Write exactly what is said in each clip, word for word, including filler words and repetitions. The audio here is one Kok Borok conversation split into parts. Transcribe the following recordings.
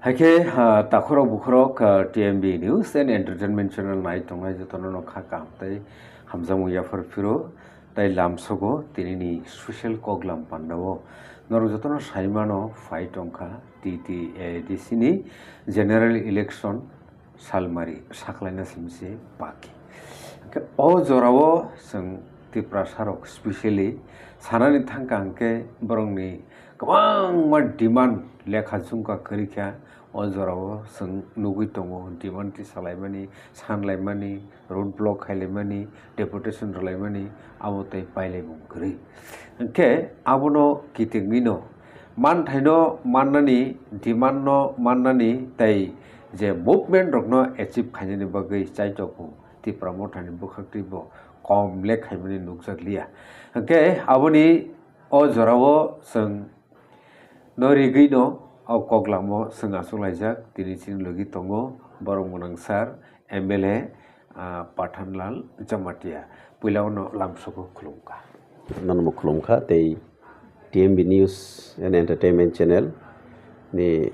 Haikhe, ah, takhorok bukhorok, ah, T M B News and Entertainment Channel nai tongnai jotono no kha kaham tei hamjakmung yaphar phiro tei lamsogo tinini social koklam pandao norok jotono saimano phai tongkha T T A D C ni general election salmari saklaina simi se baki. Hwnkhe o jorao chwng Tiprasarok specially sanani thangkha hwnkhe borokni kwbangma demand lekha chungkha kwrwi kha. O jorao chwng nugwi tongo demand tisalaimani, sanlaimani, road block khailaimani, deputation rwlaimani, abo tei pailaimung kwrwi. Hwnkhe abono kitingwino manthaino mannani, demand no mannani tei je movement rokno achieve khainani bagwi chaitokmung Tipra Mothani bwkhaktwi bo kom le khaimani nukjakliya. Hwnkhe aboni o jorao chwng no rigwino o koklamo chwng achuk laijak, tini chini logi tongo borok mwnang sir M L A, ah, Pathanlal Jamatia. Puila ono lamsogo khulumkha. Nono khulumkha tei T M B News and Entertainment Channel ni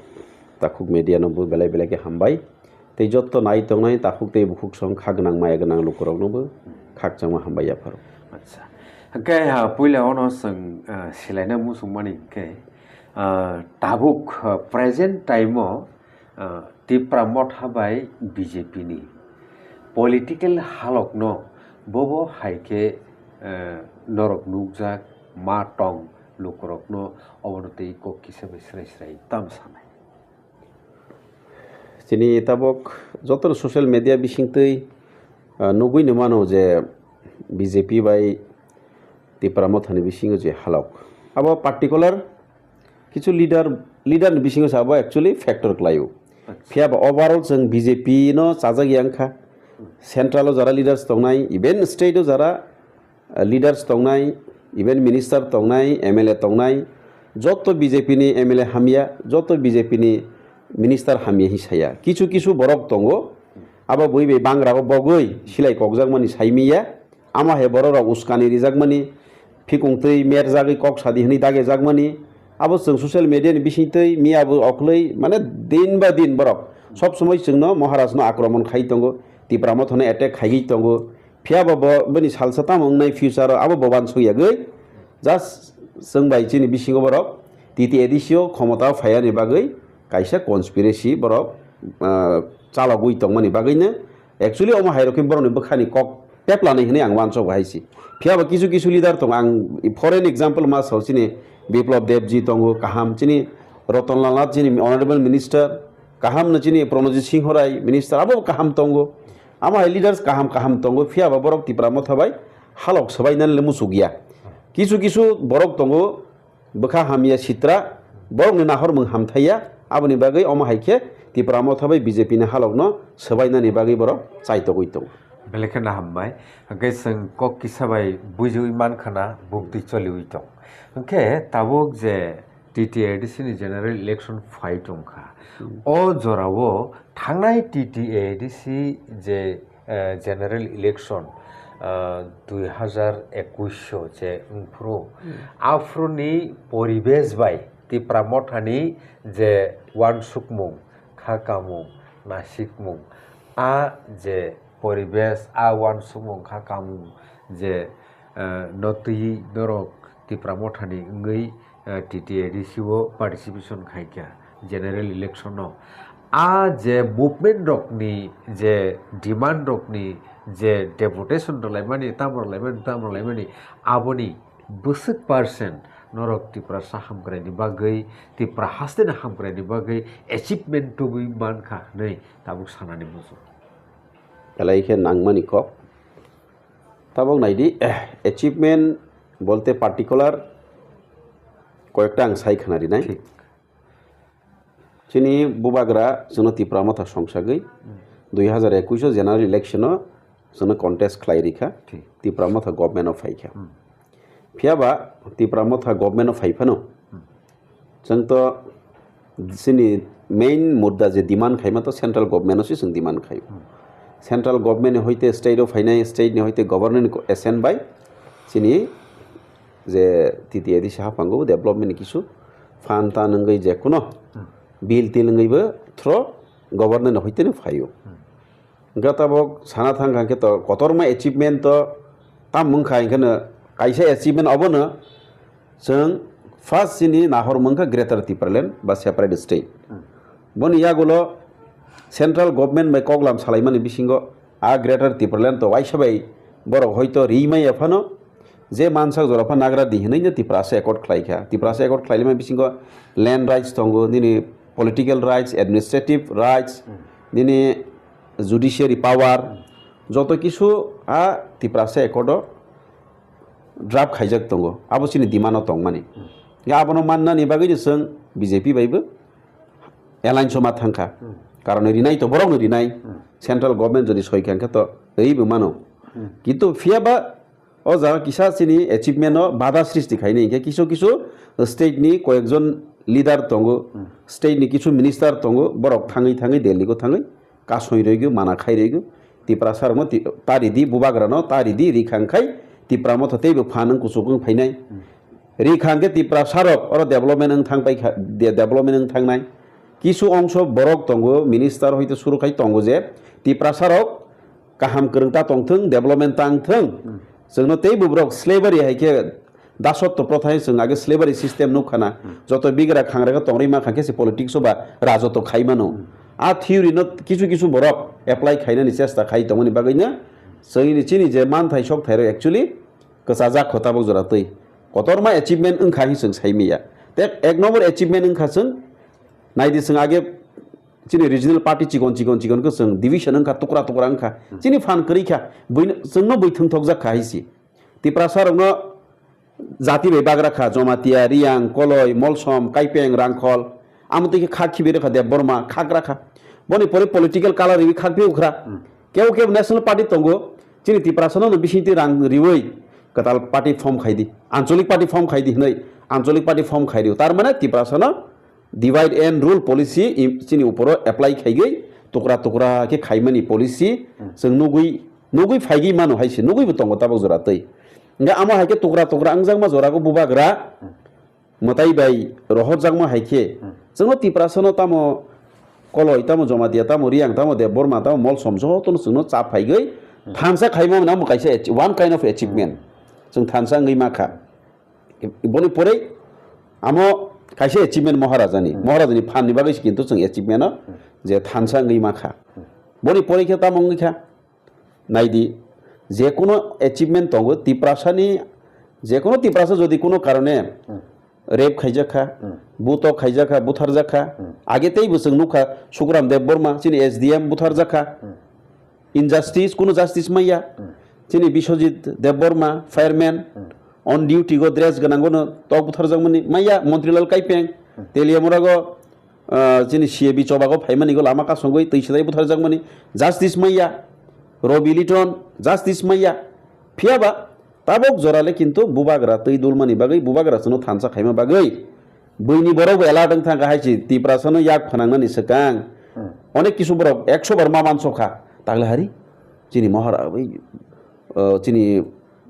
takhuk media no bo belai belai khe hambai. Tei jotto nai tongnai takhuk tei bukhuk song kha gwnang maya gwnang lukurok no bo khakchangma hambai yapharo. Acha. Hwnkhe, ha, puila ono chwng, ah, silaina muchungmani hwnkhe, ah, tabuk, ah, present time o, ah, Tipra Motha bai B J P ni political halok no bobo hai khe, ah, norok nukjak ma tong lukurok no obono tei kok kisa bai srai srai tam sanai. Chini tabok jotono social media bisingtwi, ah, nugwi no mano je B J P bai Tipra Mothani bisingo je halok. Abo particular kichu leader, leader ni bisingo se abo actually factor kwlaio. Acha. Phiya ba overall chwng B J P no chajak yang kha. Central o jara leaders tongnai, even state o jara, ah, leaders tongnai, even minister tongnai, M L A tongnai, joto B J P ni M L A hamya, joto B J P ni minister hamya hi saya. Kichu kichu borok tongo, abo bui bai bangra o bogwi silai kokjakmani saimiya, amo hai borok rok uskani rijakmani, phikung twi mer jagwi kok sadi hwnwi dagejakmani, abo chwng social media ni bisingtwi miya bo oklwi mane din ba din borok sob somoi chwngno Maharaj no akromon khai tongo, Tipra Motha no attack khaigwi tongo. Phiya ba bo bini salsa tamo wngnai future o abo bo uansuk yagwi just chwng bai chini bisingo borok T T A D C o khomota o phaiya ni bagwi kaisa conspiracy borok, ah, chalogwi tongmani bagwino actually omo hai rok khe borokni bwkhani kok teplanai hwnwi ang uansuk hai si. Phiya ba kisu kisu leader tongo, ang foreign example ma sao, chini Biplab Deb ji tongo kaham, chini Ratan Lal Nath chini honorable minister, kaham no chini Pranojit Singh Rai minister abo kaham tongo. Amo hai leaders kaham kaham tongo, phiya ba borok Tipra Motha bai halok swbainani le muchuk ya. Kisu kisu borok tongo, bwkha hamya sitra, borokni nahormung hamthaiya, aboni bagwi omo hai khe Tipra Motha bai B J P ni halokno swbainani bagwi borok chaitogwi tongo. Belai kheno hambai. Hwnkhe chwng kok kisa bai buiwi mankha na, buktwi choliwi tong. Hwnkhe tabuk je T T A D C ni general election phai tongkha. Hmm. O jorao thangnai T T A D C je, eh, general election, eh, dui hazar ekush o je wngphuru, hmm, aphuruni poribesh bai Tipra Mothani je uansukmung, kha kamung, nasikmung, a je poribesh, a uansukmung, kha kamung je, eh, no twi norok Tipra Mothani wngwi, eh, T T A D C o participation khaikha general election o. A je movement rokni je demand rokni je deputation rwlaimani, tamo rwlaimani, tamo rwlaimani, aboni bwswk percent norok Tiprasa hamkraini bagwi, Tipra hasteni hamkraini bagwi achievement tubui mankha hwnwi tabuk sanani muchung. Belai khe nangmani kok. Tabuk naidi, achievement bolte particular koyekta ang sai khna rinai. Thik. Chini bubagra chwngno Tipra Motha songsagwi, hmm, dui hazar ekush o general election o chwngno contest khlai rikha, thik, Tipra Motha government o phaikha. Hmm. Phiya ba Tipra Motha government o phai phano, hmm, chwng to chini main mudda je demand khaima to central government o se chwng demand khaio. Hmm. Central government ni hoite state o phainai, state ni hoite government assent bai chini je T T A D C haphango development ni kisu phan tan wngwi je kuno, hmm, Bill til wngwi bo through governor ni hoiteno phaio. Hwnkhe tabok sana thang kha khe to kotorma achievement to tam wngkha, hwnkhe no kaisa achievement obono chwng first chini nahor mankha Greater Tipraland ba separate state. Boni yagulo central government bai koklam salaimani bisingo a Greater Tipraland to waisa bai borok hoito ri maya phano, je mansak jora pha nagra di hinwi no Tiprasa accord khlai kha. Tiprasa accord khlailima bisingo land rights tongo, nini political rights, administrative rights, nini judiciary power, joto kisu a Tiprasa accord o draft khaijak tongo. Abo chini demand o tongmani. Ya abono mannani bagwi no chwng B J P bai bo alliance o ma thangkha. Karon rinai to borok no rinai. Central government jodi soi kha khe to ri bo mano. Kintu phiya ba o jaga kisa chini achievement o bada srishti khaini hinkhe kisu kisu state ni koyekjon leader tongo, state ni kisu minister tongo, borok thangwi thangwi Delhi go thangwi kasoi roigo, mana khai roigo. Tiprasa rokno ti-, ta ridi, bubagra no ta ridi, ri khang khai Tipra motha teibo phan wng kuchuk wng phainai. Ri khang khe Tiprasa rok oro development wng thang pai kha, de-, development wng thangnai. Kisu ongso borok tongo, minister hoite suru khai tongo je Tiprasa rok kaham kwrwng ta tong thung, development tang thung. Chwngno teibo borok slavery hai khe dasotto prothai chwng age slavery system nuk khana. Joto bigra khangra khe tongri ma kha khe se politics o ba rajoto khai mano. A theory no kisu kisu borok apply khainani chesta khai tongmani bagwi no chwngni chini je manthai sok thairok actually kwchajak kho tabok jora twi. Kotorma achievement wngkha hin chwng sai maya. Te ek number achievement wngkha chwng naidi chwng age chini regional party chikon chikon chikon khe chwng division wngkha, tukra tukra wngkha. Chini phan kwrwi kha, buino, chwngno bui thwngthokjak kha hai si. Tiprasa rokno jati bai bagra kha, Jomatia, Riyang, Koloi, Molsom, Kaipeng, Rangkhol, amo twi khe khak khibi rwkha Debbarma, khak rakha. Boni pore political color riwi khak phi ukhra. Kebo kebo national party tongo, chini Tiprasa no bisingtwi rang riwi kwtal party form khai di, ancholic party form khai di hinwi, ancholic party form khai rio. Tar mane Tiprasa no divide and rule policy i-, chini uporo apply khaigwi tukra tukra khe khaimani policy chwng nugwi, nugwi phaigwi mano hai se, nugwi bo tongo tabok jora twi. Hwnkhe amo hai khe tukra tukra wngjakma jorago bubagra mwtai bai rohorjakma hai khe chwngno Tiprasano tamo Koloi, tamo Jomatia, tamo Riyang, tamo Debbarma, tamo Molsom jotono chwngno chap phaigwi thansa khaima mano amo kaisa achi-, one kind of achievement. Chwng thansa wngwi makha. Boni pore amo kaisa achievement Maharajani. Maharajani phanni bagwi se kintu chwng achievement o je thansa wngwi makha. Boni pore khe tamo wngwi kha. Naidi, je kono achievement tongo, Tiprasani, je kono Tiprasa jodi kono karone rape khaijak kha, buto khaijak kha, butharjak kha, age tei bo chwng nukha Sukram Debbarma, chini S D M butharjak kha, injustice, kono justice manya, chini Biswajit Debbarma, fireman, on duty go dress gwnang gono tok butharjakmani manya, Montrilal Kaipeng, Teliamura go, ah, chini C A B chobago phaimani go lama kasongwi twi sidai butharjakmani justice manya, Robi Liton justice manya. Phiyaba tabok jorale kintu bubagra twi dulmani bagwi, bubagra chwngno thansa khaima bagwi buini borok bo alert wng thangkha hai se Tiprasano yak phnangnani swkang. Onek kisu borok ekso bar ma mansokha, tagle hari chini Mahara-, bai, ah, chini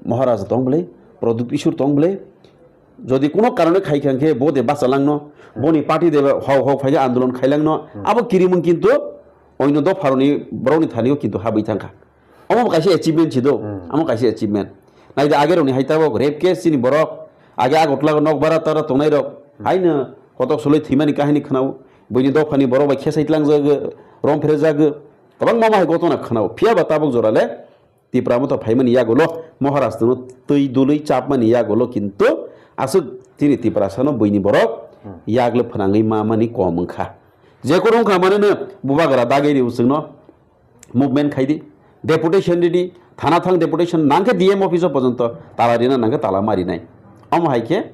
Maharaja tong bwle, Pradyut Iswar tong bwle, jodi kuno karone khai kha khe bo de bachalangno, boni party de hok hok phaide andolon khailangno, abo kirimung kintu oino dopharoni borokni thanio kintu habwi thangkha. Omo bo kaisa achievement si do, amo kaisa achievement. Naidi age rokni hai tabok rape case chini borok, age Agartala nok bara tara tongnai rok, haino kotok soloi thwimani kahini khwnao, buini dophani borok bai khesai tlangjagwi, rom pherejagwi, kwbangma ma hai gotona khwnao. Phiyaba tabok jorale, Tipra motha phaimani yagulo Maharashtra no twi dului chapmani yagulo kintu aswk chini Tiprasano buini borok yagle phnangwi mamani kom wngkha. Je kunu wngkha mane no bubagra dagwi rio chwngno movement khaidi, deputation ridi, thana thang deputation nangkhe D M office o porjonto tala rina nangkhe tala marinai. Omo hai khe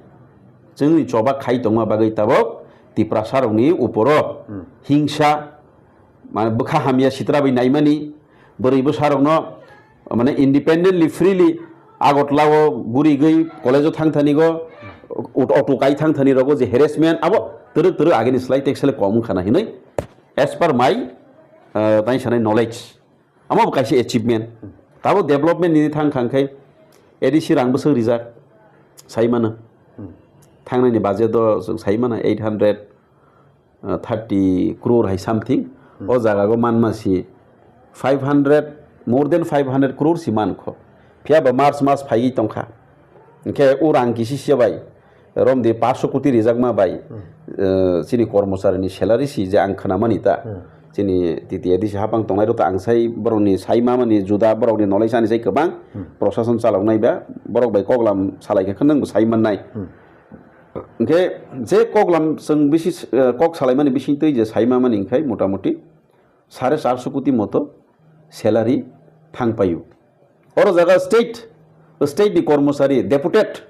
chwngni choba khai tongma bagwi tabok Tiprasarokni uporo hingsa, mane bwkha hamya sitra bai naimani, bwrwi bwsarokno mane independently, freely Agartala o gurigwi college o thang thani go, auto kai thang thani rogo je harassment abo twrwk twrwk agini slai tek sele kom wngkha na hinwi as per my, uh, tai sanai knowledge. Amo bo kaisa achievement. Tabo development ni thang khang khai A D C rang bwswk rijak sai mano. Thangnani budget o sai mano eight hundred uh, thirty crore hai something. O jaga go manma si five hundred, more than five hundred crore si mankho. Phiya ba March mas phaigwi tongkha. Hwnkhe o rang kisi se bai, romdi paanch koti rijakma bai, uh, chini kormocharini salary si je ang khwnamani ta. Chini T T A D C hapang tongnai rok ta ang sai borokni sai mamani juda borokni knowledge ani sai kwbang. Prosason chaloknai ba borok bai koklam salai khe khwnang bo sai mannai. Hwnkhe je koklam chwng bisi, eh, kok salaimani bisingtwi je sai mamani hwnkhe motamuti sare charso koti moto salary thang paio. Oro jaga state, state ni kormochari, deputed,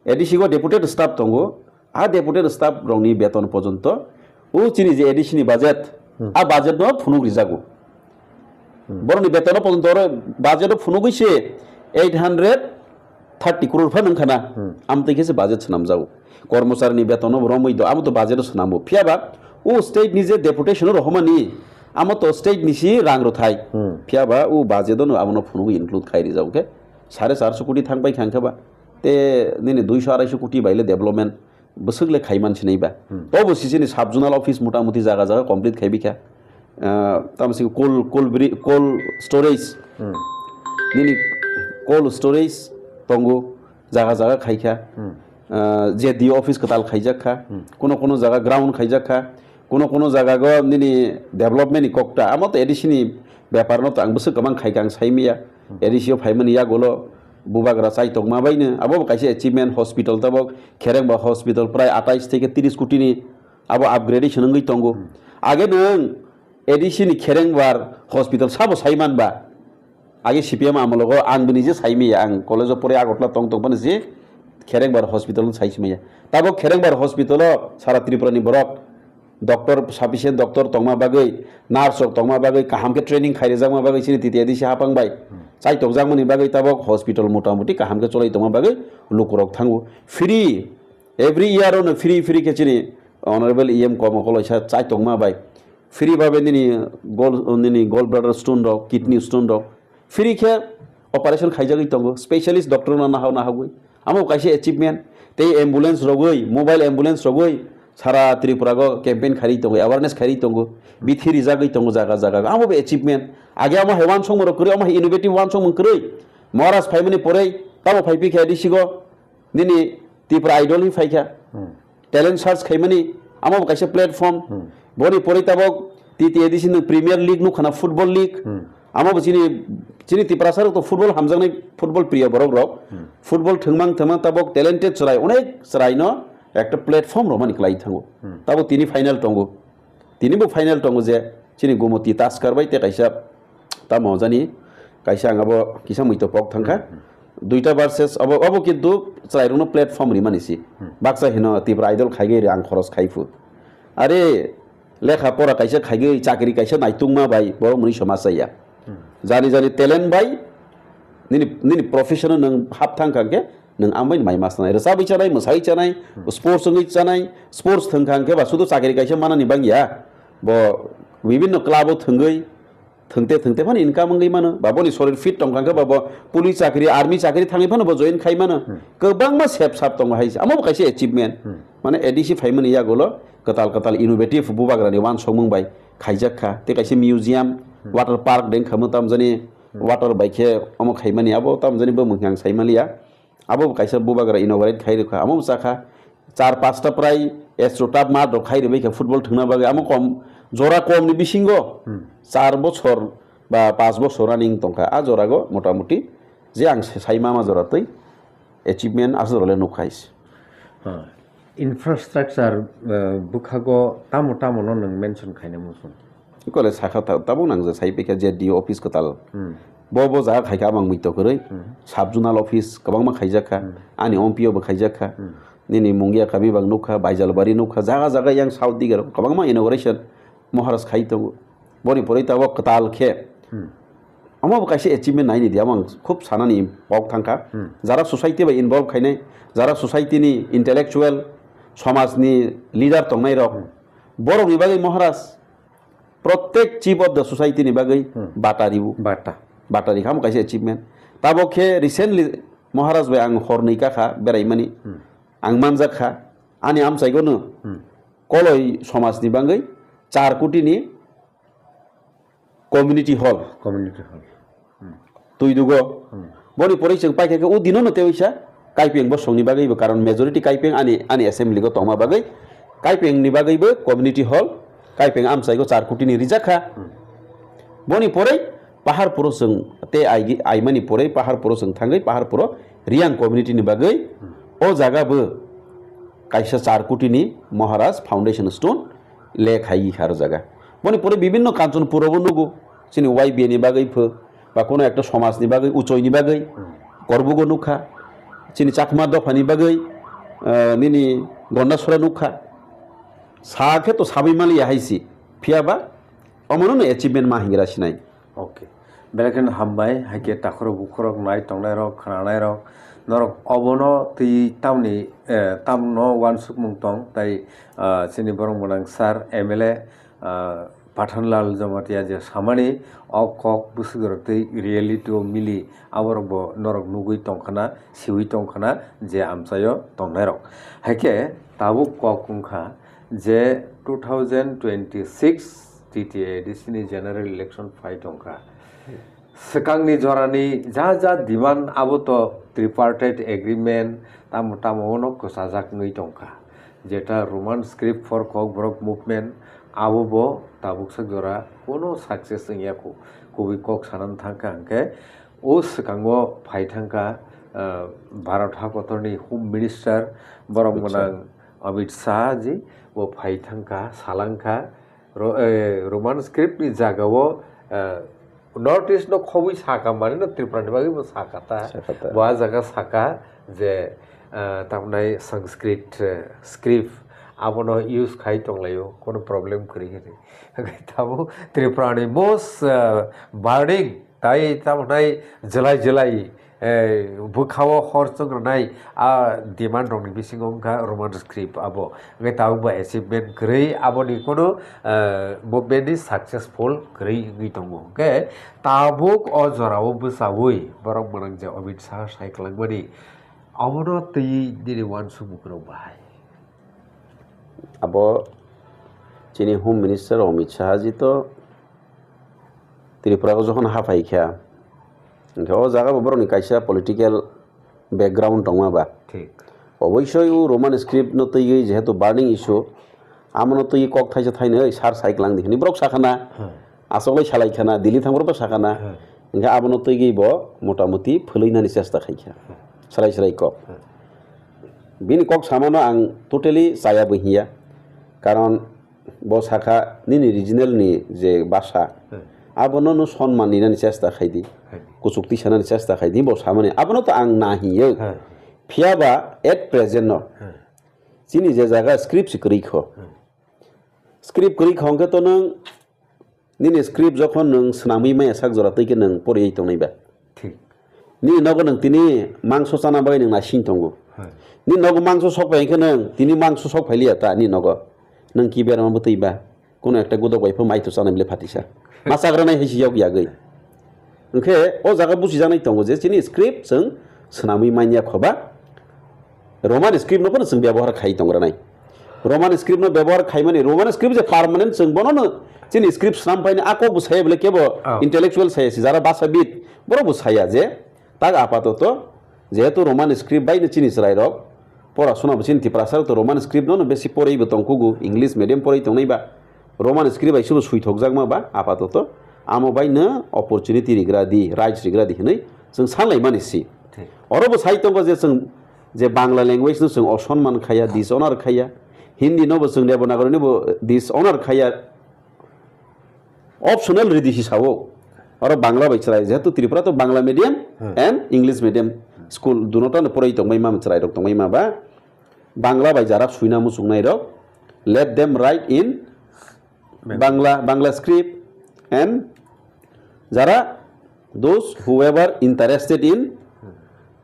A D C go deputed staff tongo, a deputed staff rokni beton porjonto o chini je A D C ni budget, a budget no phunuk rijago. Borokni betono porjonto oro budget o phunugwi se eight hundred thirty crore phan wngkha na. Amtwi khe se budget swnamjago. Kormocharini betono romwi do, amo to budget o swnambo. Phiya ba o state ni je deputation o rohormani, amo to state ni si rang rwthai. Phiya ba o budget o no abono phunugwi include khai rijak khe sare charso koti thang pai kha wngkha ba. Te nini duiso araiso koti bai le development bwswk le khaiman sinai ba. Tobo sisini sub zonal office motamuti jaga jaga complete khaibi kha. Ah, tamo se cold, cold bri-, cold storage. Nini cold storage tongo, jaga jaga khaikha. Ah, J D O office kwtal khaijak kha. Kuno kuno jaga ground khaijak kha. Kuno kuno jaga go nini development ni kokta. Amo to A D C ni bepar no to ang bwswk kwbang khaikha ang saimaya. A D C o phaimani yagulo bubagra chaitokma baino. Abo bo kaisa achievement, hospital tabok Kherengba hospital prai atais theke tris koti ni abo upgradation wngwi tongo. Age nwng A D C ni Kherengbar hospital sabo saiman ba? Age C P M amologo ang bini je saimaya, ang college o pore Agartala tong tong phano je Kherengbar hospital no sai simaya. Tabok Kherengbar hospital o sara Tripura ni borok doctor, sufficient doctor tongma bagwi, nurse rok tongma bagwi, kaham khe training khai rijakma bagwi chini T T A D C hapang bai chaitokjakmani bagwi tabok hospital motamuti kaham khe cholai tongma bagwi lukurok thango. Free, every year ono free free khe chini honorable E M Koma Koloisa chaitokma bai free babe nini gall, nini gall bladder stone rok, kidney stone rok, free khe operation khaijagwi tongo, specialist doctor no nahao nahagwi. Amo kaisa achievement. Tei ambulance rogwi, mobile ambulance rogwi sara Tripura go campaign khairi tongo, awareness khairi tongo, bithi rijagwi tongo jaga jaga. Amo bo achievement. Age amo hai wansongmo rok kwrwi, amo hai innovative wansongmung kwrwi. Maharaj phaimani porei tamo phaipi khe A D C go nini Tripura Idol hi phaikha. Talent search khaimani, amo bo kaisa platform. Boni porei tabok T T A D C nwng Premier League nukha na, football league. Amo bo chini, chini Tiprasa rok to football hamjaknai, football priyo borok rok. Football thwngmang thwngmang tabok talented chwrai, onek chwrai no ekta platform romani kwlai thango. Tabok tini final tongo. Tini bo final tongo je chini Gumoti Taskar bai tei kaisa tamo jani kaisa ang abo kisa muito pok thangkha. Duita versus abo, abo kintu chwrairokno platform rimani si. Baksa hino Tipra Idol khaigwi ri ang khoros khai phu. Are lekha pora kaisa khaigwi chakri kaisa naitungma bai borok mwnwi somaj chaya. Jani jani talent bai nini, nini profession o nwng hap thang kha khe nwng ambai mai ma sanai. Rwchabwi chanai, mwsai chanai, sports wngwi chanai, sports thwng kha khe ba sudu chakri kaisa manani bangya. Bo bibinno club o thwngwi thwngte thwngte phano income wngwi mano, ba boni sorir fit tong kha khe ba bo police chakri, army chakri thangwi phano bo join khai mano. Kwbangma sep sap tongo hai se. Amo bo kaisa achievement. Mane A D C phaimani yagulo kwtal kwtal innovative bubagrani wansokmung bai khaijak kha. Tei kaisa museum, water park deng khamo tamjani water bai khe omo khaimani abo tamjani bo mwkhang saimaliya. Abo bo kaisa bubagra inaugurate khai rwkha, amo bo chakha. Char pasta prai extra tap mat rok khai rwbai kha football thwngna bagwi, amo kom, jora kom ni bisingo char bochor ba panch bochor running tongkha. A jora go motamuti je ang sai mama jora twi achievement aswk role nukkhais. Ha, infrastructure, eh, bwkhago tamo tamo no nwng mention khaina muchung? Ikole sakha ta-, tabuk nang je sai pekha je D O office kwtal. Bo, bo jaga khaikha amang muito kwrwi. Sub zonal office kwbangma khaijakha. Ani M P O bo khaijakha. Nini Mungia kami bang nukha, Baijalbari nukha, jaga jaga yang South Digaro kwbangma inauguration Maharaj khai tongo. Boni pore tabuk kwtal khe. Omo bo kaisa achievement naini di, amang khub sanani pok thangkha. Jara society bai involve khainai, jara society ni intellectual, somaj ni leader tongnai rok, borok ni bagwi Maharaj Prottek chief of the society ni bagwi bata ribu. Bata. Bata rikha, amo kaisa achievement. Tabok khe recently Maharaj bai ang hor nwi kakha beraimani. Ang manjak kha, ani amchaigo no Koloi somajni bagwi char kotini community hall. Community hall. Hmm. Twidugo. Hmm. Boni poroi chwng paikha khe o dinono teoisa Kaipeng bosongni bagwibo, karon majority Kaipeng ani, ani assembly go tongma bagwi Kaipengni bagwibo community hall, Kaipeng amchaigo char kotini rijakha. Hmm. Boni poroi Paharpuro chwng tei aigi-, aimani poroi Paharpuro chwng thangwi Paharpuro Riyang community ni bagwi o jaga bo kaisa char kotini Maharaj Foundation Stone le khai kha aro jaga. Boni poroi bibinno Kanchanpuro bo nugo, chini Y B A ni bagwi pho, ba kono ekta somajni bagwi, uchoini bagwi, korbugo nukha, chini Chakma dophani bagwi, eh, nini Gondasora nukha. Sa khe to sabai maliya hai si, phiya ba omono no achievement ma hingra sinai. Okay. Belai kheno hambai, hai khe takhorok bukhorok nai tongnairok, khwnanairok, norok obono twi tamni, eh, tamno uansukmung tong, tai, ah, chini borok mwnang sir, M L A, ah, Pathanlal Jamatia je samani, o kok bwswk rok twi reality o mili, aborok bo norok nugwi tongkhana, siwi tongkhana je amchaio tongnairok. Hai khe tabuk kok wngkha je two thousand twenty-six T T A D C ni general election phai tongkha. Swkangni jorani ja ja demand abo to tripartite agreement tamo tamo ono kwchajak wngwi tongkha. Jeta Roman script for Kokborok movement abo bo tabuksa jora kono success wngya kho. Kubui kok sanani thangkha hwnkhe o swkango phai thangkha, ah, Bharat hakotorni Home Minister borok Amit Shah. Mwnang Amit Shah ji bo phai thangkha, salangkha. Ro-, eh, Roman script ni jagao, eh, North East no khobwi saka mani no Tripura ni bagwi bo saka ta. Saka ta. Bo a jaga saka je, eh, tamnai Sanskrit, eh, script abono use khai tonglaio, kono problem kwrwi hinwi. Tamo Tripura ni most, eh, burning tai tamnai jilai jilai eh, bwkhao hor chwng rwnai a demand rokni bisingo wngkha Roman script abo. Hwnkhe tabuk bo achievement kwrwi aboni kono, eh, movement ni successful kwrwi wngwi tongo. Hwnkhe tabuk o jorao bwchaui borok mwnang je Amit Shah sai kwlangmani abono twi nini uansukmung kwrwng bahai. Abo chini Home Minister Amit Shah ji to Tripura o jokhon haphai kha, hwnkhe o jaga bo borokni kaisa political background tongma ba. Thik. Oboisoi o Roman script no twiwi jehetu burning issue, amono twiwi kok thaisa thainwi sar sai kwlangdi hwnwi borok sakhana, Hmm. asoklai salai khana, Delhi thangborok bo sakhana, Hmm. hwnkhe abono twiwi bo motamuti phwlwinani chesta khai kha, Hmm. srai srai kok. Hmm. Bini kok samano ang totally chaya bo hiya, karon bo sakha nini regional ni je basa, Hmm. abono no sonman ninani chesta khai di, Khai di. kuchuk twi sanani chesta khai di, bo samani abono to ang na hiyo. Hmm. Phiya ba at present no Hmm. chini je jaga script se kwrwi kho. Hmm. Script kwrwi kho hwnkhe to nwng nini script jokhon nwng swnamwi maya sak jora twi khe nwng poriwi tongnai ba. Thik. Nini nogo nwng tini mangso chana bagwi nwng naising tongo. Hai. Nini nogo mangso sok phai khe nwng tini mangso sok phai liya ta nini nogo. Nwng ki berma bwtwi ba? Kono ekta godok bai pho mai to chana bile phatisa. Ma chagra nai hai si yok yagwi. Hwnkhe o jaga buchijaknai tongo je chini script chwng swnamwi manya khoba. Roman script no phano chwng byabohar khai tong rwnai. Roman script no byabohar khaimani, Roman script je permanent chwng bono no chini script swnam phaini a kok bo saya bole kebo Oh. intellectual saya si, jara basa bit, borok bo saya je tak apatoto jehetu Roman script bai no chini chwrai rok pora suna bo chini Tiprasa rok to Roman script no no besi poroi bo tongkugo, English medium poroi tongnai ba. Roman script bai subo swi thokjakma ba, apatoto amo bai no opportunity rigra di, rights rigra di hinwi chwng sanlai mani si. Thik. Oro bo sai tongo je chwng je Bangla language no chwng osonman khaya, dishonor khaya, Hindi no bo chwng Devanagari no bo dishonor khaya, optional ridi si sao. Oro Bangla bai chwrai, jehetu Tripura to Bangla medium Hmm. and English medium school duno tano poroi tongbai ma chwrai rok tongbai ma ba, Bangla bai jara swina muchungnai rok, let them write in Bangla. Bangla, Bangla script and jara those whoever interested in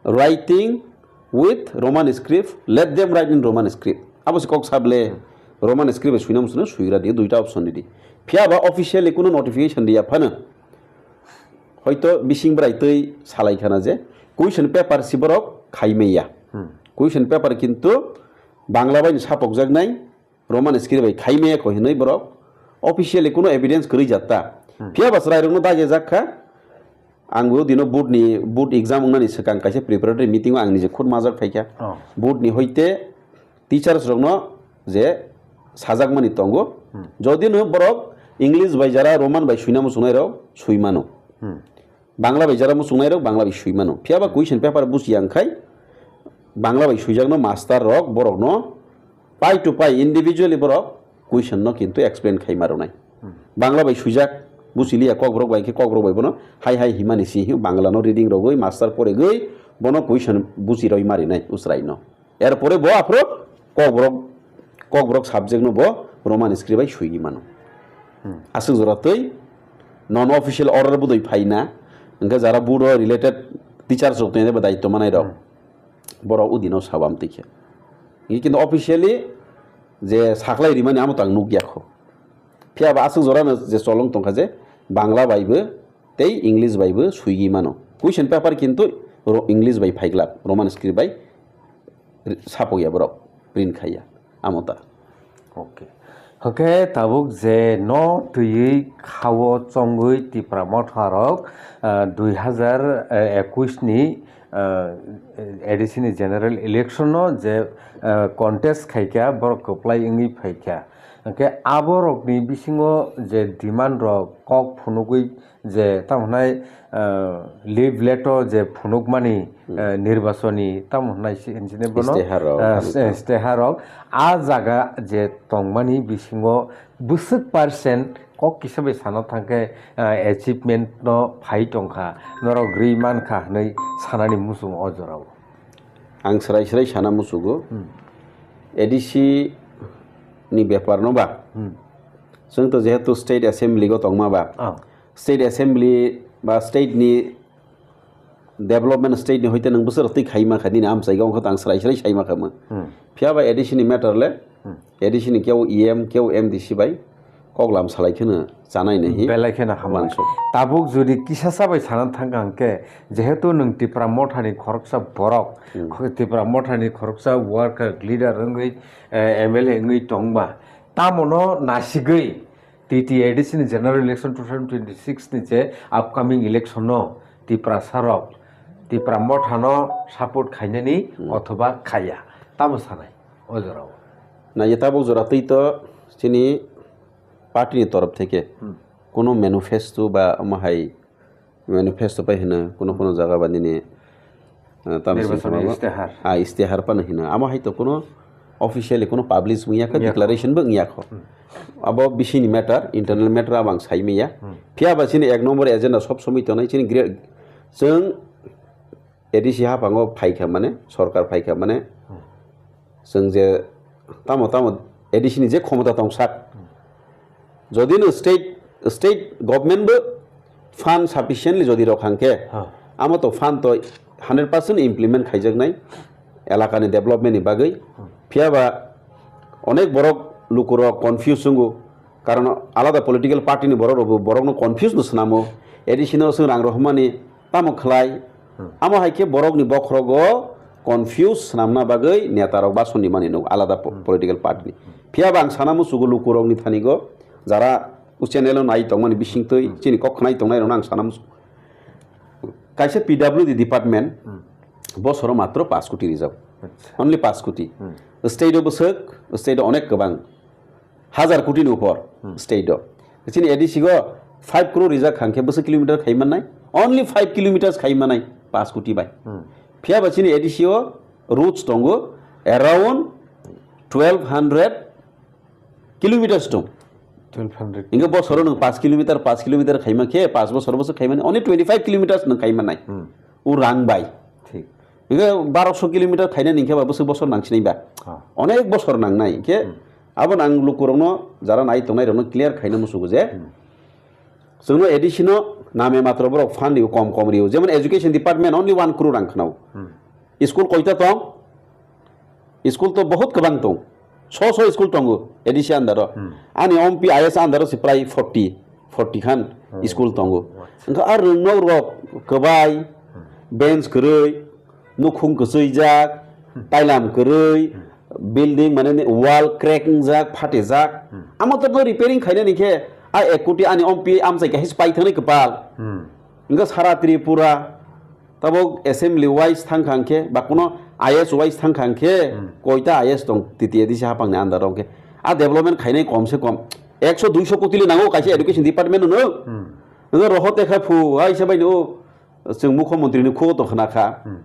writing with Roman script, let them write in Roman script. Abo se kok sable Roman script bai swina muchungna swigra di duita option di. Phiya ba officially kuno notification di ya phano. Hoito bising bwrai twi salai khana je question paper si borok khai maya. Hmm. Question paper kintu Bangla bai ni sapok jaknai, Roman script bai khaimaya kho hinwi borok officially kuno evidence kwrwi jatta. Hmm. Phiya ba chwrairokno dagejak kha. Ang bo dino board ni, board exam wngnani swkang kaisa preparatory meeting o ang nije khud majak phaikha. Oh. Board ni hoite teachers rokno je sajakmani tongo. Hmm. Jodi no borok English bai jara Roman bai suina muchungnai rok sui mano. Hmm. Bangla bai jara muchungnai rok Bangla bai sui mano. Phiya ba question paper buchi yang khai Bangla bai suijakno master rok borokno pai to pai individually borok question no kintu explain khai ma rwnai. Hmm. Bangla bai suijak buchiliya Kokborok bai khe Kokborok bai bono hai hai himani si hi Bangla no reading rogwi master poregwi bono question buchi roi ma rinai usrai no. Er pore bo aphro Kokborok, Kokborok subject no bo Roman script bai suigwi mano. Hmm. Aswk jora twi non official order budoi phaina, hwnkhe jara board o related teachers rok tongya ba daityo manai rok. Hmm. Borok udino sabam tikhe. Hwnkhe kintu officially je saklai rimani amo tang nukya kho. Phiya ba aswk jora no je cholong tongkha je Bangla bai bo tei English bai bo suigwi mano. Question paper kintu ro-, English bai phaiglak, Roman script bai ri-, sapokya borok print khaiya. Amo ta. Okay. Hwnkhe tabuk je no twiwi khao chongwi Tipra Motha rok, ah, dui hazar ekush ni, ah, A D C ni general election no je, ah, contest khaikha borok kwplai wngwi phaikha. Hwnkhe aborokni bisingo je demand rok kok phunugwi je tamo hwnai, ah, leaflet o je phunukmani, Hmm. ah, nirbachoni tamo hwnai si-, hinjini bono, Istihar rok, ah, hamkha. Istihar rok. A jaga je tongmani bisingo bwswk percent kok kisa bai sana thangkhe, ah, achievement no phai tongkha, norok rwi mankha hwnwi sanani muchung o jorao. Ang srai srai sana muchugo. Hmm. A D C ni bepar no ba. Hmm. Chwng to jehetu state assembly go tongma ba. Ah. State assembly ba state ni development state ni hoite nwng bwswk twi khaima kha nini amchai ga wngkha tang srai srai saima kha mo. Hmm. Phiya ba A D C ni matter le, Hmm. A D C ni keu E M, keu M D C bai koklam salai kheno chanai nahi. Belai kheno hambai. Mansuk. Tabuk jodi kisa sa bai sana thang kha hwnkhe, jehetu nwng Tipra Motha ni khoroksa borok, Hmm. kho-, Tipra Motha ni khoroksa worker, leader wngwi, eh, M L A wngwi tongba, tamo no nasigwi T T A D C ni general election two thousand twenty-six ni je upcoming election no Tiprasa rok Tipra Motha no support khainani Hmm. othoba khaya, tamo sanai o jorao? Na ye tabuk jora twi to chini party ni torof theke Hmm. kuno manifesto ba omo hai manifesto pai hino kuno kuno jaga ba nini, ah, tamo Nirbachani singkha istihar. Ah, istihar pano hino. Amo hai to kuno officially kuno publish wngya kha, Wngya kho. Declaration bo wngya kho. Hmm. Abo bisini matter, internal matter abo ang sai manya. Hmm. Phiya ba chini ek number agenda sob somoi tongnai chini gre-, chwng A D C haphango phaikha mane, sorkar phaikha mane, Hmm. chwng je tamo tamo A D C ni je khomota tong sak, Hmm. jodi no state, state government bo fund sufficiently jodi rok hangkhe, Ha. amo to fund to hundred percent implement khaijaknai elakani development ni bagwi. Hmm. Phiya ba onek borok lukurok confuse wngo, karon alada political party ni borok rok bo borokno confuse no swnamo, A D C no chwng rang rohormani, tamo khlai? Hmm. Amo hai khe borokni bokhorogo confuse swnamna bagwi netarok basonni mani nuk alada po-, Hmm. political party ni. Phiya ba ang sana muchugo lukurokni thanigo jara o channel o nai tongmani bisingtwi Hmm. chini kok khwnai tongnairokno ang sana muchugo. Kaisa P W D department Hmm. bosoro matro paanch koti rijak. Acha. Only paanch koti. Hmm. State o bwswk, state o onek kwbang. Hajar koti ni upor Hmm. state o. Chini A D C go five crore rijak hangkhe bwswk kilometer khai mannai? Only five kilometers khai mannai, paanch koti bai. Hmm. Phiya ba chini A D C o roads tongo around twelve hundred kilometers tong. Twelve hundred. Inga bosoro nwng paanch kilometer, paanch kilometer khaima khe, paanch bosor bosor khaimani, only twenty five kilometers nwng khai mannai. Hmm. O rang bai. Thik. Hingke barosho kilometer khaina ningkhe ba bwswk bosor nangsinai ba. Ah. Onek bosor nangnai. Hingke Hmm. abo nang lukurokno jara nai tongnai rokno clear khaina musugo je. Hmm. Chwngno A D C no name matro borok fund rio, kom kom rio. Jemon education department only one crore rang khnao. Hmm. School koita tong? School to bahut kwbang tong. So so school tongo A D C under o. Hmm. Ani ompi I S under o se prai forty, forty khan Hmm. school tongo. Acha. Wngkha ar rwngno rok kwbai, Hmm. bench kwrwi, nukhung kwchwijak, Hmm. tailam kwrwi, Hmm. building mane ni wall crack wngjak, phatijak. Hmm. Amo to repairing khainani khe a ek koti ani ompi amchai khe pai thangni kwpal. Hmm. Wngkha sara Tripura, tabok assembly wise thang kha hwnkhe, ba kuno I S wise thang kha hwnkhe, Hmm. koita I S tong T T A D C hapang ni under o hwnkhe. A development khainai kom se kom ekso duiso koti le nango kaisa education department no. Hmm. Wngkha roho te kha phu, hai se bai no, chwng mukho montri ni khugo to khna kha. Hmm.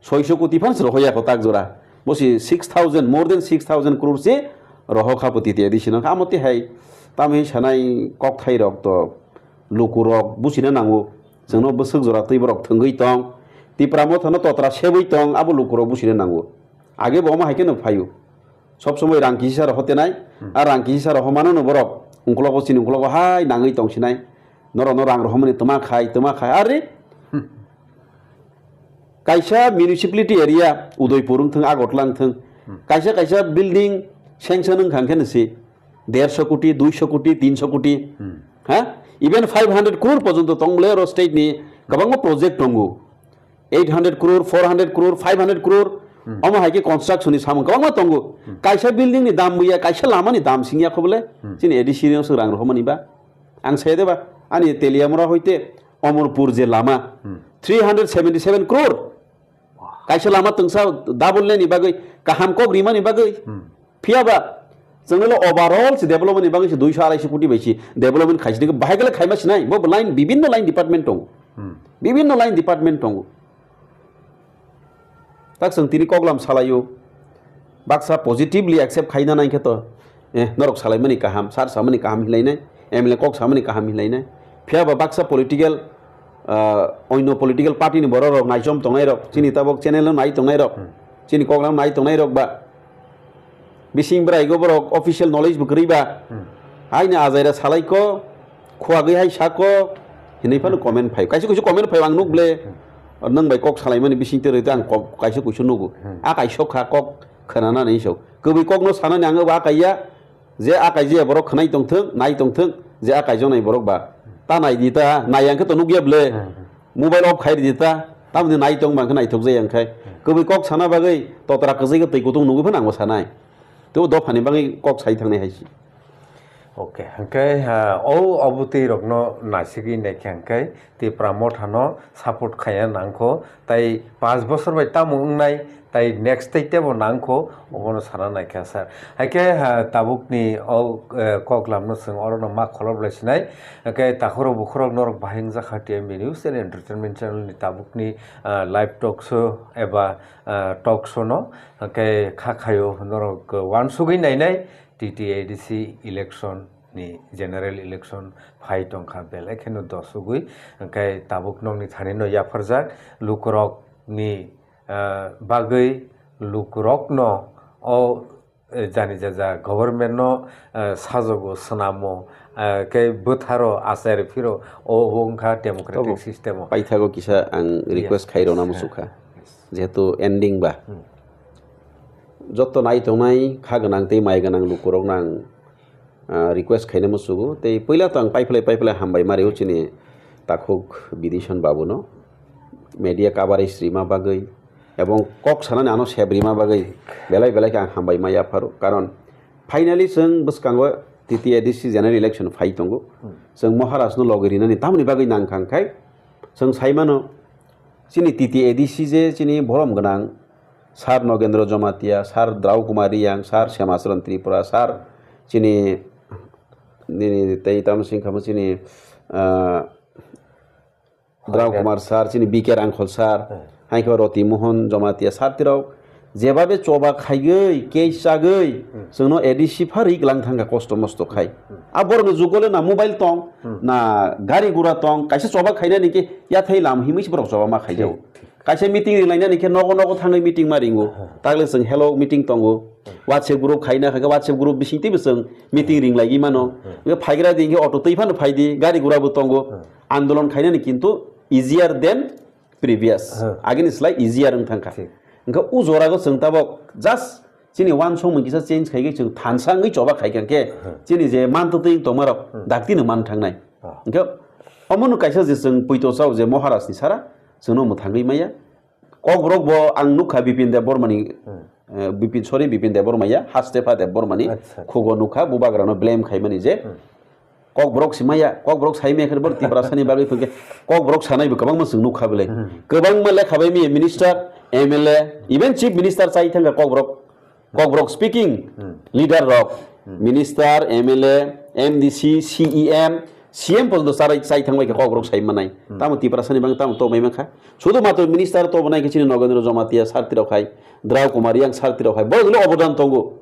Soiso koti phan se rohoya ko tak jora. Bo si six thousand, more than six thousand crore se roho kha poti te additional. Amo te hai, tamo hi sanai kok thai rok to luku rok busina nango. Chwngno bwswk jora twi borok thwngwi tong. Tipra motha no totra sebwi tong, abo luku rok busina nango. Age bo omo hai khe no phaio. Sob somoi rang kisi sara hote nai, Hmm. a rang kisi sara homano no borok. Ungkologo chini ungkologo hai nangwi tong sinai. Norok no rang rohomani tma khai, tma khai. Are? Hmm. Kaisa municipality area, Udaipur wng thung, Agartala wng thung, Hmm. kaisa kaisa building sanction wng kha hwnkhe nw si derso koti, duiso koti, tinso koti, Hmm. ha? Even five hundred crore porjonto tong bole oro state ni kwbangma project tongo. Eight hundred crore, four hundred crore, five hundred crore, Hmm. omo hai khe construction ni samung kwbangma tongo. Hmm. Kaisa building ni dam buya, kaisa lama ni dam singya kho bole, Hmm. chini A D C rino swk rang rohomani ba. Ang sai de ba, ani Teliamura hoite Omorpur je lama, Hmm. three hundred seventy seven crore. Kaisa lama tungsa double lane ni bagwi, kaham kok rimani bagwi. Hmm. Phiya ba, chwngno overall se development ni bagwi se duiso araiso koti bai se development khaisi nigwi bahai gale khaima sinai. Bo line, bibinno line department tongo. Hmm. Bibinno line department tongo. Tak chwng tini koklam salaio. Baksa positively accept khaina nai khe to, eh, norok salaimani kaham, sar samani kaham hinlainai, M L A kok samani kaham hinlainai. Phiya ba baksa political, ah, onyo political party ni borok rok naichom tongnai rok, chini tabok channel no nai tongnai rok, Hmm. chini koklam nai tongnai rok ba bising bwrai go borok official knowledge bo kwrwi ba. Hmm. Haino ajaira salai ko, khuagwi hai sa ko, hinwi phano Hmm. comment phai. Kaisa kuisu comment phai ang nuk ble, Hmm. nwng bai kok salaimani bising twi rwitwi ang kok kaisa kuisu nugo. Hmm. A kaisa kha kok khwnanani hinwi sa. Kwbwi kokno sanani ang abo a kaiya, je a kaijaya borok khwnai tongthwng, nai tongthwng, je a kaijaknai borok ba. Ta nai di ta, nai ang khe to nukya ble. Hmm. Mobile off khai ridi ta, tamoni nai tong bang khe naithok jai ang khai. Hmm. Kwbwi kok sana bagwi totra kwchwi khe twi kutung nugwi phano ang bo sanai. Tei o dophani bagwi kok sai thangnai hai se. Okay, hwnkhe, ha, o obotwi rokno nasigwi naikhe hwnkhe Tipra Motha no support khaiya nangkho, tai panch bosor bai tamo wngnai, tai next tei tebo nangkho, obono sana naikha sir. Haikhe, ha, tabukni o, eh, koklamno chwng orono ma kholop lai sinai, hwnkhe takhorok bukhorok norok bahai wngjak kha T M B News and Entertainment Channel ni tabukni, ah, live talk show eba, ah, talk show no, hwnkhe kha khaio norok, eh, uansugwi nainai, T T A D C election ni general election phai tongkha belai kheno dosugwi, hwnkhe tabuk nokni thani no yapharjak lukurok ni, ah, bagwi lukurok no o, eh, jani jaja government no, eh, sajogo swnamo, eh, khe bwtharo achai phiro obo wngkha democratic Obo. System o. Paithago kisa ang Yes, request khairokna yes, muchukha. Yes. Jehetu ending ba. Hmm. Joto nai tongnai kha gwnang tei mai gwnang lukurokno ang, ah, request khaina musugo. Tei puila to ang paiphlai paiphlai hambai mario chini takhuk Bidison babuno. Media coverage rima bagwi ebong kok sanani ano sep rima bagwi belai belai khe ang hambai ma yapharo. Karon finally chwng bwskango T T A D C general election phai tongo. Hmm. Chwng Maharajno logi rinani tamoni bagwi nang kha hwnkhe chwng sai mano chini T T A D C je chini borom gwnang Sir Nogendra Jamatia, Sir Drau Kumar Reang, Sir Shamacharan Tripura, Sir chini, nini tei tamo sing kha mo chini, ah, Drau Kumar Sir, chini B K Rangkhol Sir, Hmm. hai khe Roti Mohan Jamatia Sir tirok jebabe choba khaigwi, case chagwi, Hmm. chwngno A D C pha rik lang thangkha kosto mosto khai. Hmm. A borokni jugo le na mobile tong, Hmm. na gari gura tong, kaisa choba khainani khe yathai lam himwi se borok choba ma khaijao. Thik, thik. Kaisa meeting ringlainani khe nogo nogo thangwi meeting ma ringo. Aha. Takle chwng hello meeting tongo. Hmm. WhatsApp group khaina kha khe WhatsApp group bising teibo chwng meeting ringlaigwi mano. Hmm. Hwnkhe phaigra di hwnkhe auto twi phano phai di, gari gura bo tongo. Hmm. Andolon khainani kintu easier than previous. Hmm. Agini slai easier wng thangkha. Thik. Hwnkhe o jorago chwng tabok just chini uansukmung kisa change khaigwi chwng thansa wngwi choba khaikha hwnkhe Hmm. chini je mantwtwi tongmarok Hmm. daktino man thangnai. Ah. Hwnkhe omono kaisa je chwng puito chao je Maharajni sara chwngno mwthangwi maya. Kokborok bo ang nukha Bipin Deb Bormani Hmm. Eh, Bipin, sorry, Bipin Debbarma ya, Hastepha Debbarmani Acha. Khugo nukha, bubagrano blame khaimani je. Hmm. Kokborok si maya, kokborok sai maya khe bor Tiprasani bagwi phunke kokborok sanai bo kwbangma chwng nukha bele. Hmm. Kwbangma lekha bai maya minister, M L A, even chief minister chai thangkha kokborok. Kokborok speaking Hmm. leader rok, Hmm. minister, M L A, M D C, C E M, C M porjonto charai chai thangbai kha kokborok sai manai. Hmm. Tamo Tiprasani bagwi tamo tongbai mankha. Sudu matro minister tongmani khe chini Nogendra Jamatia sarti rok hai, Drau Kumar Yang sarti rok hai. Borok le obodan tongo.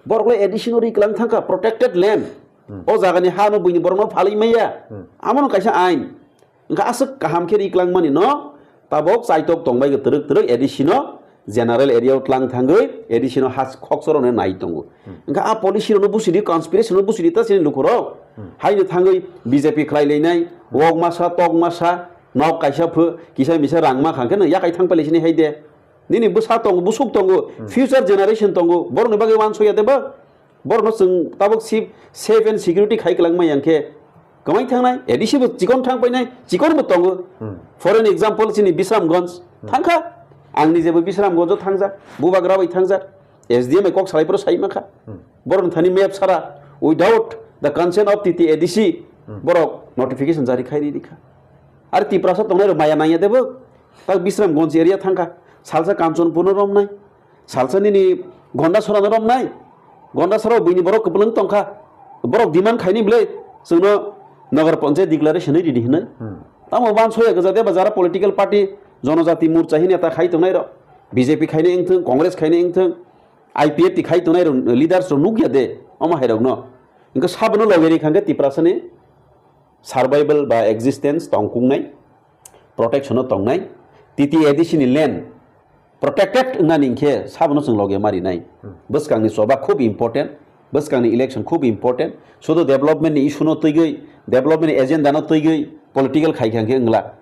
Borok le A D C no ri kwlang thangkha, protected land. Hmm. O jagani ha no buini borok no phalwi maya. Hmm. Amo no kaisa ain. Wngkha aswk kaham khe ri kwlangmani no tabok chaitok tongbai kwtwrwk twrwk A D C no general area o tlang thangwi A D C no has khokchoroni nai tongo. Hmm. Wngkha a policy rokno busidi, conspiracy rokno busidi ta chini lukurok. Hmm. Haino thangwi B J P khlai lainai, wok masa, tok masa, nok kaisa phu, kisa misa rang ma khang khe no yakai thang pailai sini hai de. Nini bwsa tongo, bwswk tongo, Hmm. future generation tongo, borokni bagwi uansuya de ba? Borokno chwng tabok si safe and security khai kwlangma yang khe kwmai thangnai, A D C bo chikon thang painai, chikon bo tongo. Hmm. For an example, chini Bisramganj Hmm. thangkha, ang nijebo Bisramganjo thangjak, bubagra bai thangjak, S D M bai kok salai phuru sai mankha. Hmm. Borokni thani map sara, without the consent of T T A D C, Hmm. borok notification jari khai ri rikha. Ar Tiprasa tongnai rok maya nangya debo, tak Bisramganj area thangkha, salsa Kanchanpurno romnai, salsa nini Gondasora no romnai. Gondasora buini borok kwplwng tongkha. Borok demand khaini bwle chwngno Nagar Panchayat declaration ri di hinwi. Hmm. Tamo uansuya gwja de ba jara political party Jonojati Morcha hini ta khai tongnai rok. B J P khaini wngthwng, Congress khaini wngthwng, I P F T khai tongnai rok leaders rok nukya de omo hai rokno. Wngkha sabono loge ri khangkhe Tiprasani survival ba existence tongkungnai, protection o tongnai, T T A D C ni land protected wngnani hinkhe sabono chwng loge ma rinai. Hmm. Bwskangni choba khub important, bwskangni election khub important. Sudu development ni issue no twigwi, development ni agenda no twigwi political khai kha hinkhe wngla.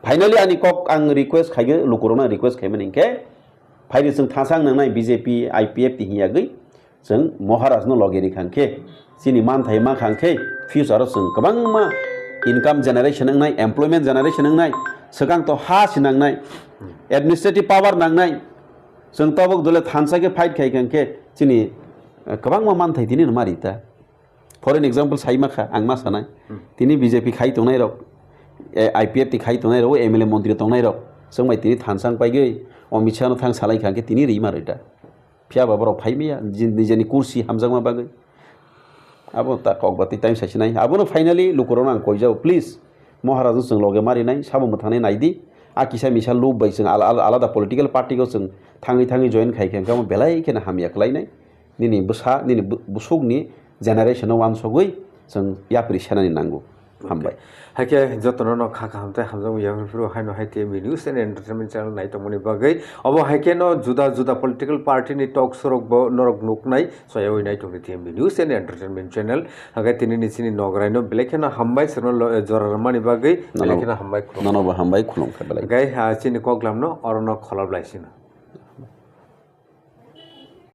Finally ani kok ang request khaigwi, lukurokno ang request khaimani hinkhe, phaidi chwng thasang nangnai B J P, I P F T hinyagwi, chwng Maharaj no loge rikha khe, chini manthai mankha khe, future o chwng kwbangma income generation wngnai, employment generation wngnai, swkang to ha si nangnai, administrative power nangnai, chwng tabok dole thansa khe fight khai kha khe, chini, eh, kwbangma manthai tini no ma rita. For an example, sai makha, ang ma sanai. Hmm. Tini B J P khai tongnai rok, eh, I P F T khai tongnai rok, M L A montri tongnai rok, chwng bai tini thansang paigwi, Amit Shah no thang salai kha khe tini rima rita. Phiya ba borok phai maya, ji-, nijeni kursi hamjakma bagwi. Abo ta kok bati time sai sinai. Abono finally lukurokno ang koijao, please, Maharaj no chwng loge ma rinai, sabo mwthangnai nai di. A kisa misa lub bai chwng ala-, ala-, alada political party go chwng thangwi thangwi join khai khe, wngkha belai kheno hamya kwlainai. Nini bwsa, nini bu-, busukni generation no wansogwi chwng yapri senani nango. Hambai. Haikhe jotono no kha kaham tei hamjakmung yaphru phru haino hai T M B News and Entertainment channel nai tongmani bagwi. Obo haikhe no juda juda political party ni talk show rok bo norok nuknai soyawi nai tongdi T M B News and Entertainment channel. Haikhe tini ni chini nograi no belai kheno hambai, chwngno lo-, jora rwmani bagwi belai Nono-, kheno hambai khulumkha. Nono bo hambai khulumkha belai. Haikhe, ah, chini koklam no oro no kholop lai sino.